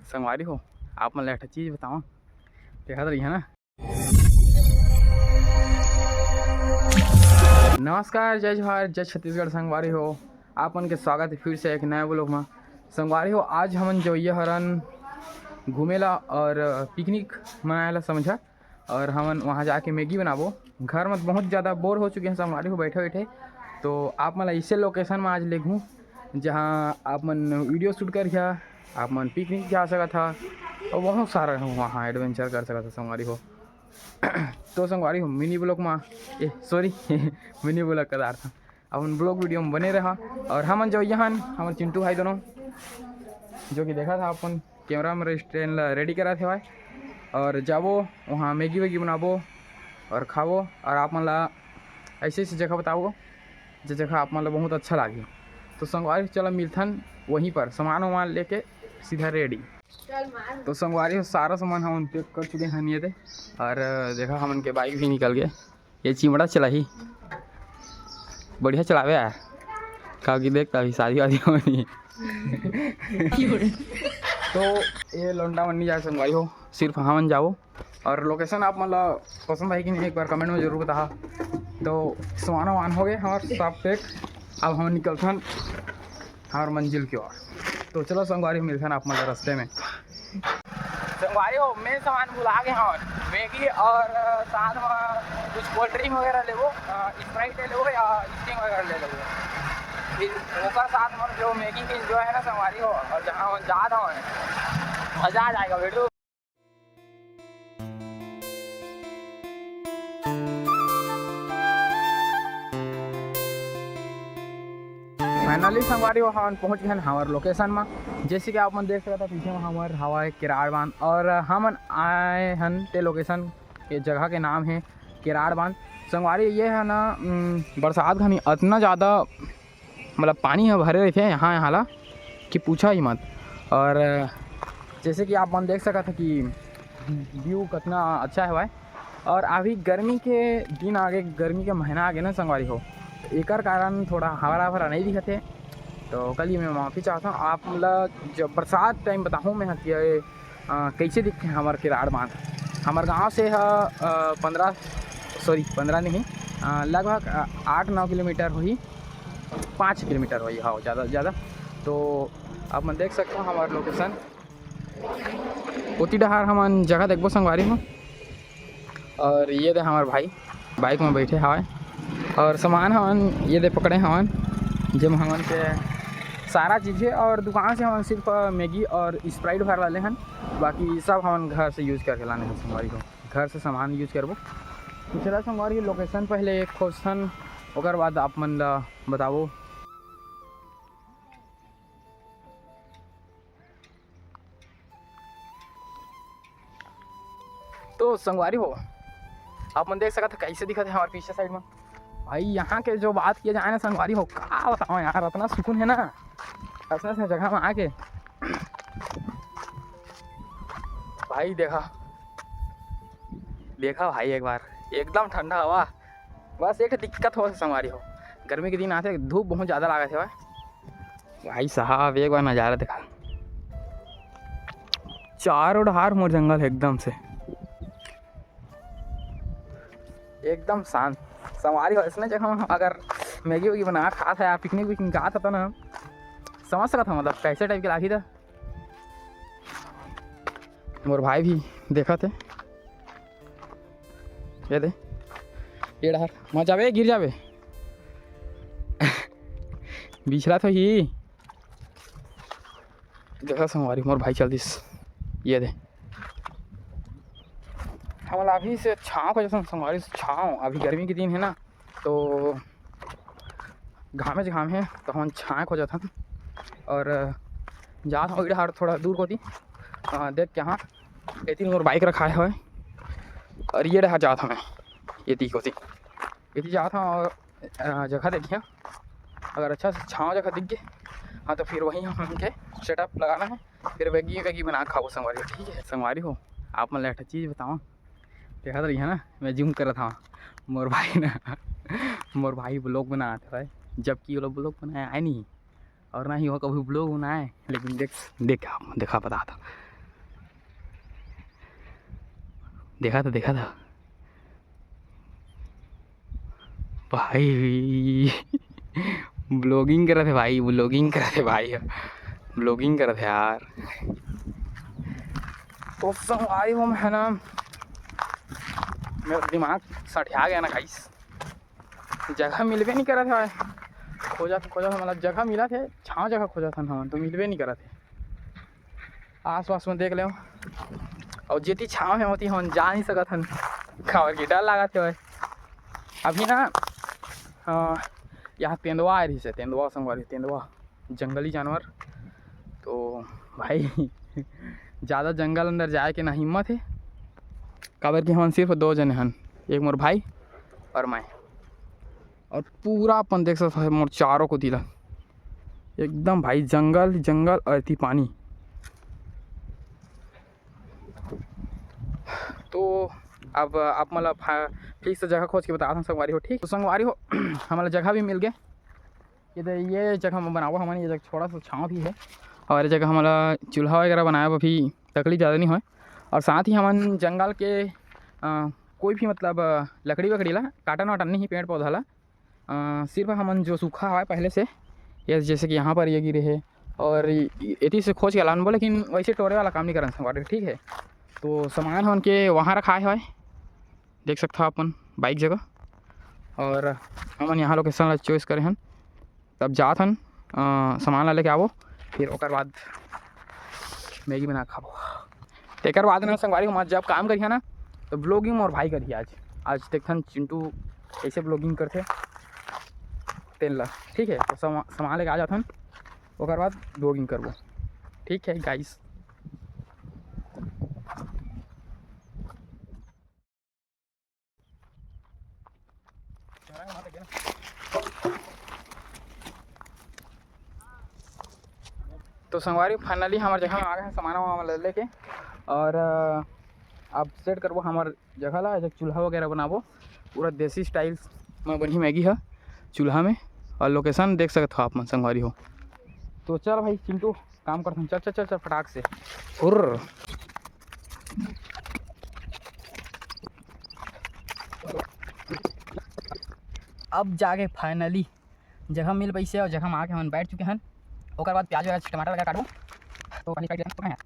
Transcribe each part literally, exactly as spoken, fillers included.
संगवारी हो, आप मन ला एक ठो चीज बतावं, देखत रहिहा ना। नमस्कार, जय जोहार, जय छत्तीसगढ़ संगवारी हो। आप मन के स्वागत हे फिर से एक नया vlog मा। संगवारी हो, आज हमन जवइया हरन घूमे ला और picnic मनाए ला समझा, और हमन वहाँ जाके मैगी बनाबो। घर में बहुत ज़्यादा बोर हो चुके हैं संगवारी हो बैठे बैठे, तो आप मन ला ऐसे location में आज लेगहूँ जहाँ आप मन video shoot करिहा, आप मन picnic जा सकत हा और बहुत सारा वहाँ adventure कर सकत हा संगवारी हो। तो संगवारी हो, mini vlog में, ए sorry, mini vlog का दार था, अपन vlog video में बने रहा। और हमन जवइया हन, हमर चिंटू भाई दोनों, जो कि देखा था अपन camera में stand ला ready करा थे भाई, और जाबो वहाँ मैगी वैगी बनाबो और खाबो, और आप मन ला ऐसे ऐसे जगह बताबो जो जगह आप मन ला बहुत अच्छा लागी। तो संगवारी चला मिलथन वहीं पर, सामान वामान लेके सीधा ready। तो संगवारी हो, सारा सामान हमन pack कर चुके हन ये दे, और देखा हमन के bike भी निकल गए। ये चिमड़ा चलाही, बढ़िया चलावे आय, काकि देख अभी शादी वादी होनी। तो ये लौंडा मन नहीं जाए संगवारी हो, सिर्फ हमन जाओ। और location आप मन ला पसंद आही कि नहीं, एक बार comment में जरूर बताहा। तो सामान वामान हो गए हमार सब pack, अब हम निकलथन हमार मंजिल की ओर। तो चलो संगवारी, मिलथन आप मन ला रस्ते में। संगवारी हो, मैं सामान भुला गए हवन, मैगी और, अ, साथ में कुछ cold drink वगैरह लेबो, अ, Sprite ले लेबो या Sting वगैरह ले लेबो। फिर ओकर साथ में जो मैगी के enjoy है ना संगवारी हो, और जहाँ हम जात हवन, मजा आ जाएगा बेटू। Finally संगवारी हो, हमन पहुंच गए हन हमर location में। जैसे कि आप मन देख सकत हव, पीछे में हमर हवा है किराड़ बांध, और हमन आए हन ते location के जगह के नाम है किराड़ बांध। संगवारी ये है ना, उम, बरसात घनी अतना ज़्यादा मतलब पानी ह भरे रहिथे यहाँ, यहाँ ला कि पूछा ही मत। और जैसे कि आप मन देख सकत ह कि view कितना अच्छा हवय। और अभी गर्मी के दिन आगे, गर्मी के महीना आगे ना संगवारी हो, एकर कारण थोड़ा हरा भरा नहीं दिखत हे। तो ओकर लिए मैं माफ़ी चाहता हूँ आप ला, जब बरसात time बताहूँ मैं ह कि ये, अ, कैसे दिखथे हमर किराड़ बांध। हमर गांव से ह, अ, पन्द्रह, sorry, पन्द्रह नहीं, अ, लगभग, अ, आठ नौ किलोमीटर होही, पाँच किलोमीटर होही, हाँ, ज़्यादा से ज़्यादा। तो आप मन देख सकते हो हमार location। ओती डहार हमन जगह देखबो संगवारी हो। और ये दे हमार भाई bike में बैठे हवय, और सामान हमन ये दे पकड़े हवन, जेम हमन के सारा चीज़ है। और दुकान से हमन सिर्फ मैगी और Sprite भर लाने हन, बाकी सब हमन घर से use करके लाने हन संगवारी हो, घर से सामान use करबो। तो चला संगवारी, location पहले खोजथन, ओकर बाद आप मन ला बताबो। तो संगवारी हो, आप मन देख सकत हो कैसे दिखत है हमारे पीछे side में। भाई, यहाँ के जो बात किया जाए ना संगवारी हो, का बताओ यार, इतना सुकून है ना ऐसा ऐसा जगह में आके। भाई देखा, देखा भाई एक बार, एकदम ठंडा हवा। बस एक ठो दिक्कत हो संगवारी हो, गर्मी के दिन आथे, धूप बहुत ज़्यादा लागत हे भाई। भाई साहब, एक बार नज़ारा देखा, चारों डहार मोर जंगल है एकदम से, एकदम शांत। संगवारी हो, ऐसने जगह में अगर मैगी वैगी बना खात है या picnic विकनिक जात है तो ना, समझ सकत हो, मतलब, कैसे type के लागी था। मोर भाई भी देखत हे, ये दे, ये डहर मत जाबे, गिर जाबे। बिछला तो ही। देखा संगवारी, मोर भाई चल दिस। ये दे, हमन अभी से छाँव खोजथन संगवारी, छाँव। अभी गर्मी के दिन है ना, तो घामेच घाम है, तो हमन छाँव खोजथन। और जात हन ओई डहार थोड़ा दूर कोती, अ, देख के, हाँ, एती मोर bike रखाए हवय। और ये डहार जात हन, एती कोती, एती जात हन और अ, जगह देखिया, अगर अच्छा से छाँव जगह दिख गे, हाँ, तो फिर वहीं हमन के setup लगाना है, फिर मैगी वैगी बना के खाबो संगवारी हो, ठीक है? संगवारी हो, आप मन ला एक ठो चीज़ बतावं, देखत रहिहा ना, मैं zoom करत हवं, मोर भाई ना, मोर भाई vlog बनात हवय, जबकि वो लोग vlog बनाए आए नहीं, और ना ही वो कभी vlog बनाए, लेकिन देख, देख, देखा, बता था, देखा था, देखा था भाई। ब्लॉगिंग करत हे भाई, ब्लॉगिंग करत हे भाई, ब्लॉगिंग करत हे यार। तो संगवारी हो, मैं ना, मेरा दिमाग सठिया गया ना गाइस, जगह मिलबे नहीं करत हे। खोजत खोजत, मतलब, जगह मिलत हे, छाँव जगह खोजत हन हमन, तो मिलबे नहीं करत हे। आस पास में देख लेव, अउ जेती छाँव हे ओती हमन जा नहीं सकत हन, काबर कि डर लागत हे। अभी ना, अ, यहाँ तेंदुआ आए रहिस हे, तेंदुआ संगवारी, तेंदुआ, जंगली जानवर। तो भाई, ज़्यादा जंगल अंदर जाए के ना हिम्मत हे, काबर कि हमन सिर्फ दो जने हन, एक मोर भाई और मैं, और पूरा अपन देख सकत हो मोर चारों कोती ला, एकदम भाई जंगल, जंगल और एती पानी। तो अब आप मन ला फा-, फिक्स जगह खोज के बतात हन संगवारी हो, ठीक? तो संगवारी हो, हमन ला जगह भी मिल गे। ये दे, ये जगह में बनाबो हमन, ये जगह थोड़ा सा छाँव भी है और ये जगह हमन ला चूल्हा वगैरह बनाए बर भी तकलीफ ज़्यादा नहीं होय। और साथ ही हमन जंगल के, अ, कोई भी, मतलब, अ, लकड़ी वकड़ी ला काटन वाटन नहीं, पेड़ पौधा ला, अ, सिर्फ हमन जो सूखा हवय पहले से, ये जैसे कि यहाँ पर ये गिरे हे और ये, एती से खोज के लानबो, लेकिन वैसे टोरे वाला काम नहीं करन संगवारी, ठीक है। तो सामान हमन के वहाँ रखाए हवय, देख सकत हो अपन बाइक जगह, और हमन यहाँ लोकेशन ला चॉइस करे हन। तब जात हन, अ, सामान ला लेके आबो, फिर ओकर बाद मैगी बना के खाबो। तेकर बाद ना संगवारी हो, मैं जब काम करिहा ना, तो ब्लॉगिंग मोर भाई करिहा आज। आज देखथन चिंटू कैसे ब्लॉगिंग करथे, तेन ला, ठीक है। तो समा-, सामान लेके आ जाथन, ओकर बाद ब्लॉगिंग करबो, ठीक है गाइस। तो संगवारी, finally हमर जगह में आ गए हैं सामान वामान ले लेके, और, अ, अब सेट करबो हमर जगह ला, एक चूल्हा वगैरह बनाबो, पूरा देसी स्टाइल में बनही मैगी ह चूल्हा में। और लोकेशन देख सकत हो आप मन संगवारी हो। तो चल भाई चिंटू, काम करथन, चल, चल, चल, चल, फटाक से। हुर्र। अब जाके finally जगह मिल पइसे और जगह में आके हमन बैठ चुके हन। ओकर बाद प्याज व्याज टमाटर लगा काटबो। तो पानी काट लेना,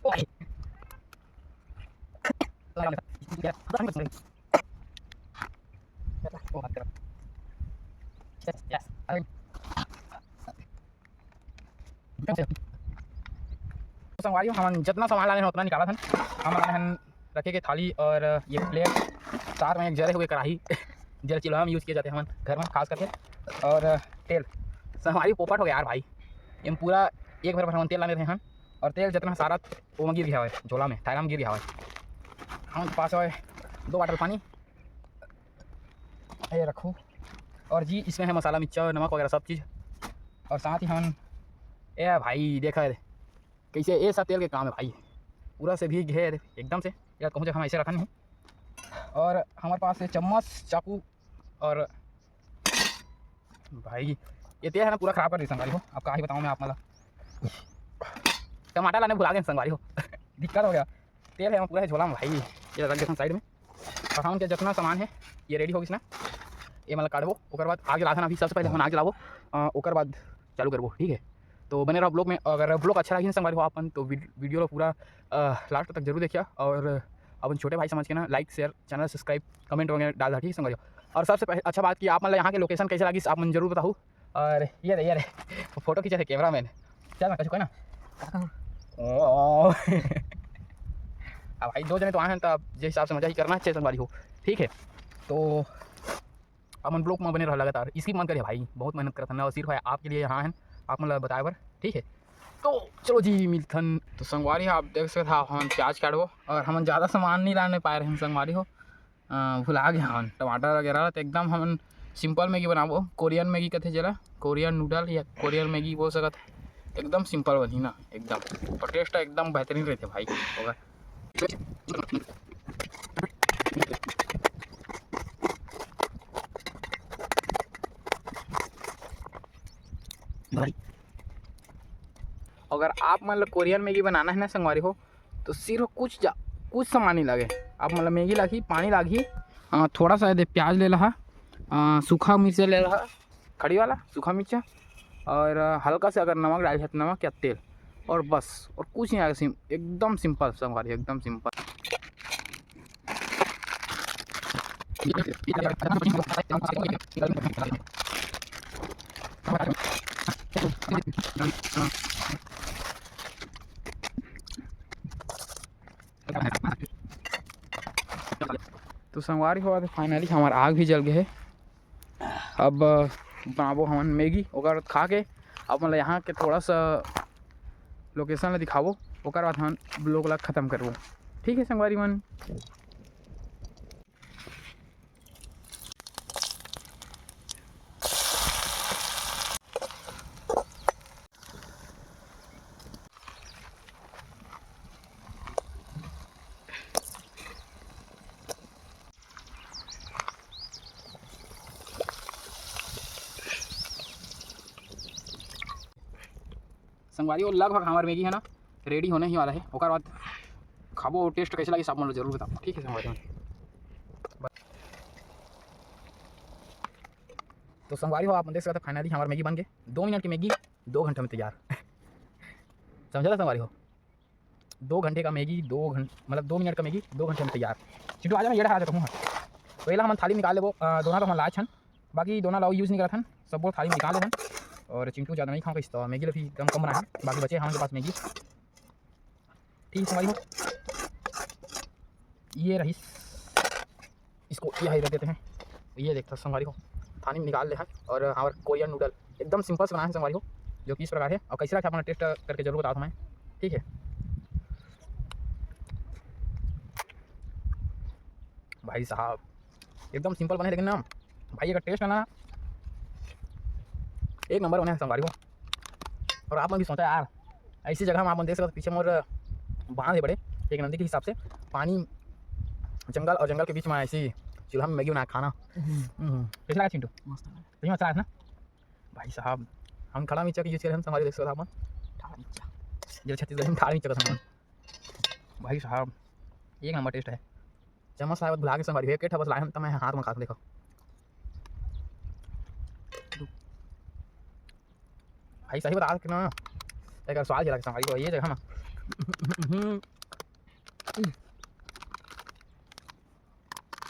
ओ भाई। Yes, yes। अरे। तो संगवारी हो, हमन जितना सामान लाने हैं उतना निकालत हन। हमन लाने हन रखे के थाली और ये प्लेट, साथ में एक जले हुए कढ़ाई, जेला चूल्हा में यूज किए जाते हैं हमन घर में खास करके, और तेल। संगवारी, पोपट हो गया यार भाई, ये पूरा एक भर भर हमन तेल लाने रहे हन, और तेल जितना सारा वो में गिर गया है, झोला में, थैला में गिर गया है। हमन पास है दो बाटल पानी, ये रखो। और जी, इसमें है मसाला, मिर्चा, नमक वगैरह सब चीज़। और साथ ही हम, ए भाई, देखा रे, कैसे ये सब तेल के काम है भाई, पूरा से भीग है एकदम से। यार, कहूँ जगह हम ऐसे रखा नहीं। और हमारे पास ये चम्मच, चाकू और भाई, ये तेल है ना, पूरा खराब कर दी संगवारी हो। अब का ही बताऊँ मैं आप, मतलब, टमाटर लाने भुला गए संगवारी हो। दिक्कत हो गया। तेल है पूरा है झोला में भाई, ये रख देथन साइड में। और हमन के जितना सामान है, ये रेडी हो गइस ना, ये मतलब काटबो, ओकर बाद आग जलाथन। अभी सबसे पहले हमन आग जलाबो, अ, ओकर बाद चालू करबो, ठीक है। तो बने रहो ब्लॉग में। अगर ब्लॉग अच्छा लगिस संगवारी हो आप मन, तो वीड-, वीडियो ला पूरा, अ, लास्ट तक जरूर देखिया, और अपन छोटे भाई समझ के ना लाइक, शेयर, चैनल सब्सक्राइब, कमेंट वगैरह डाल दा, ठीक है संगवारी हो। और सबसे पहले अच्छा बात कि आप मन ला यहाँ के लोकेशन कैसे लगिस, आप मन जरूर बताहू। और ये रे, ये रे, फोटो खींचे थे कैमरा मैन। चल ना, कछु कोई ना। ओ। अब भाई, दो जने तो आए हैं, तो अब जे हिसाब से मजा ही करना चाहिए संगवारी हो, ठीक है। तो अपन ब्लॉग में बने रहो लगातार, इसकी मन करे भाई, बहुत मेहनत करत हन और सिर्फ आपके लिए यहाँ हैं, आप मतलब बताए बर, ठीक है। तो चलो जी, मिलथन। तो संगवारी, आप देख सकत हो, हमन प्याज काटबो और हमन ज़्यादा सामान नहीं लाने पाए रहे संगवारी हो। अ, भुला गे हन टमाटर वगैरह ला, तो एकदम हमन सिंपल मैगी बनाबो, कोरियन मैगी कथे जेला, कोरियन नूडल या कोरियन मैगी बोल सकत हे। एकदम सिंपल बनही ना, एकदम, और टेस्ट एकदम बेहतरीन रहथे भाई। ओकर भाई, अगर आप मन ल कोरियन मैगी बनाना है ना संगवारी हो, तो सिर्फ कुछ जा, कुछ सामान नहीं लगे, आप मन ल मैगी लागही, पानी लागही, अ, थोड़ा सा एदे प्याज ले लहा, अ, सूखा मिर्चा ले लहा, खड़ी वाला सूखा मिर्चा, और, अ, हल्का से अगर नमक डाल है तो नमक या तेल, और बस, और कुछ नहीं आएगा। सिम-, एकदम सिंपल संगवारी, एकदम सिंपल। तो संगवारी हो, finally हमार आग भी जल गए है। अब बनाबो हमन मैगी, ओकर बाद खा के आप मन ल यहाँ के थोड़ा सा location ला दिखाबो, ओकर बाद हमन vlog ला खत्म करबो। ठीक है संगवारी मन। संगवारी हो, लगभग हमार मैगी है ना, ready होने ही वाला है। ओकर बाद खाबो, taste कैसे लगी, आप मन ल जरूर बताओ। ठीक है संगवारी हो। तो संगवारी हो, आप मन देख सकते हो, finally हमार मैगी बन गए। दो मिनट की मैगी, दो घंटे में तैयार। समझा ला संगवारी हो, दो घंटे का मैगी, दो घंटे, मतलब, दो मिनट का मैगी, दो घंटे में तैयार। चिंटू, आजा, मैं ये रहा, आजा, कहूँ। तो एला हमन थाली में निकाल लेबो। अ, दोना तो हमन लाए छन, बाकी दोना ला use नहीं करत हन, सबो थाली में निकाल लेथन। और चिंटू ज़्यादा नहीं खाओ, कहिस तो मैगी ला भी कम कम बनाए, बाकी बचे हमन के पास मैगी। ठीक है संगवारी हो, ये रही, इसको यहाँ ही रख देते हैं। ये देखता संगवारी हो, थाली में निकाल ले है। और हमार कोरियन नूडल एकदम simple से बनाए हैं संगवारी हो, जो कि इस प्रकार है। और कैसे रहा आप मन taste करके जरूर बताओ हमें, ठीक है। भाई साहब, एकदम simple बने, लेकिन ना भाई, अगर taste है ना, एक नंबर बने हैं संगवारी हो। और आप मन भी सोचा यार, ऐसी जगह में आप मन देख सकते हो, पीछे मोर बांध है बड़े, एक नदी के हिसाब से पानी, जंगल और जंगल के बीच में ऐसी चूल्हा में मैगी बना के खाना। हम्म। हम्म। कैसा लगा चिंटू? मस्त लगा। सही में अच्छा है ना? भाई साहब, हम खड़ा मिर्चा के use करे हैं, संगवारी देख सकते हो आप मन। ठाड़ मिर्चा। जो छत्तीसगढ़ में ठाड़ मिर्चा का सामान। भाई साहब, एक नंबर taste है। चम्मच लाए भुला के संगवारी, एक ठा बस लाए हम, तो मैं हाथ में खा के देखो। भाई सही बता के ना, एक स्वाद ही अलग संगवारी हो ये जगह में।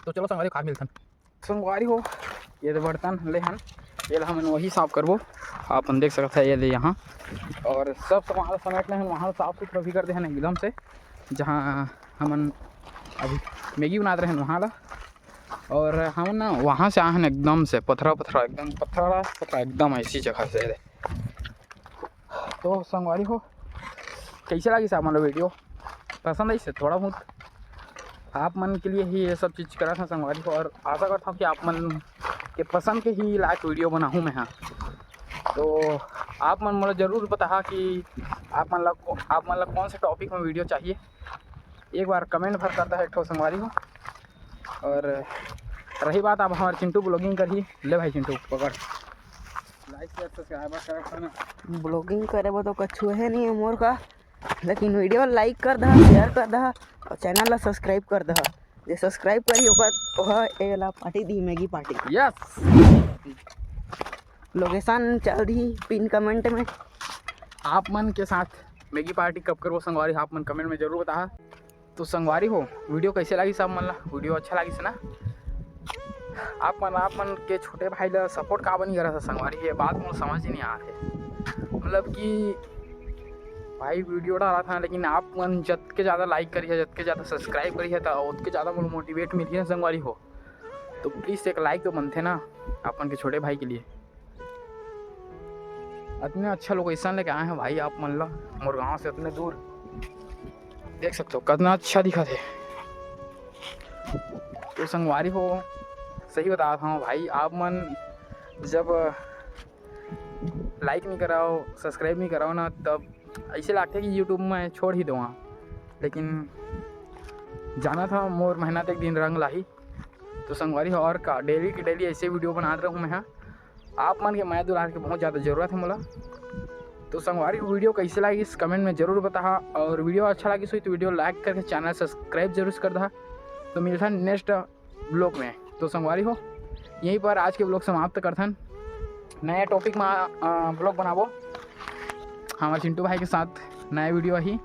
तो चलो संगवारी, खा मिलथन। संगवारी हो, ये दे बर्तन ले हन, ये ला हमन वही साफ करबो। आप मन देख सकत है, ये दे यहाँ, और सब सामान समेट ले हन, वहाँ साफ सुथरा भी कर दे हन एकदम से, जहाँ हमन अभी मैगी बनात रहन वहाँ ला। और हमन ना वहाँ से आए हन एकदम से पथरा पथरा, एकदम पथरा पथरा, एकदम ऐसी जगह से। तो संगवारी हो, कैसे लगिस आप मन ला video? पसंद आइस हे थोड़ा बहुत? आप मन के लिए ही ये सब चीज़ करत हन संगवारी हो, और आशा करता हूँ कि आप मन के पसंद के ही लायक video बनाहूँ मैं, हाँ। तो आप मन मोला जरूर बताहा कि आप मन ला को-, आप मन ला कौन से topic में video चाहिए। एक बार comment भर कर दहा एक ठो संगवारी हो। और रही बात, अब हमारे चिंटू vlogging करही। ले भाई चिंटू, पकड़। Like, share, subscribe करना। Vlogging करे बर तो कछु है नहीं है मोर का, लेकिन video like कर दहा, share कर दहा और channel ला subscribe कर दहा। जे subscribe करही ओकर, ओह एला party दी, मैगी party। Yes। Location चल दी pin comment में। आप मन के साथ मैगी party कब करबो संगवारी, आप मन comment में जरूर बताहा। तो संगवारी हो, video कैसे लागिस आप मन ला? Video अच्छा लागिस ना? आप मन, आप मन के छोटे भाई ला support काबर नहीं करत हे संगवारी, ये बात मोला समझ ही नहीं आत हे। मतलब कि भाई video डालत हन, लेकिन आप मन जतके ज़्यादा like करिहा, जतके ज़्यादा subscribe करिहा, त ओतके ज़्यादा मोला motivate मिलही ना संगवारी हो। तो please एक like तो बनथे ना आप मन के छोटे भाई के लिए। इतने अच्छा location लेके आए हैं भाई आप मन ला, मोर गांव से इतने दूर। देख सकते हो कितना अच्छा दिखत हे। तो संगवारी हो, सही बतात हूँ भाई, आप मन जब like नहीं कराओ, subscribe नहीं कराओ ना, तब ऐसे लागथे कि YouTube में छोड़ ही देवा। लेकिन जानत हव मोर मेहनत एक दिन रंग लाही। तो संगवारी हो, और का, daily के daily ऐसे video बनात रहूँ मैं, हाँ। आप मन के मया दुलार के बहुत ज़्यादा जरूरत है मोला। तो संगवारी, video कैसे लागिस comment में जरूर बताहा, और video अच्छा लागिस होही तो video like करके channel subscribe जरूर कर दहा। तो मिलथन नेक्स्ट ब्लॉग में। तो संगवारी हो, यहीं पर आज के ब्लॉग समाप्त करथन। नया टॉपिक में ब्लॉग बनाबो हमारे चिंटू भाई के साथ, नया वीडियो आही।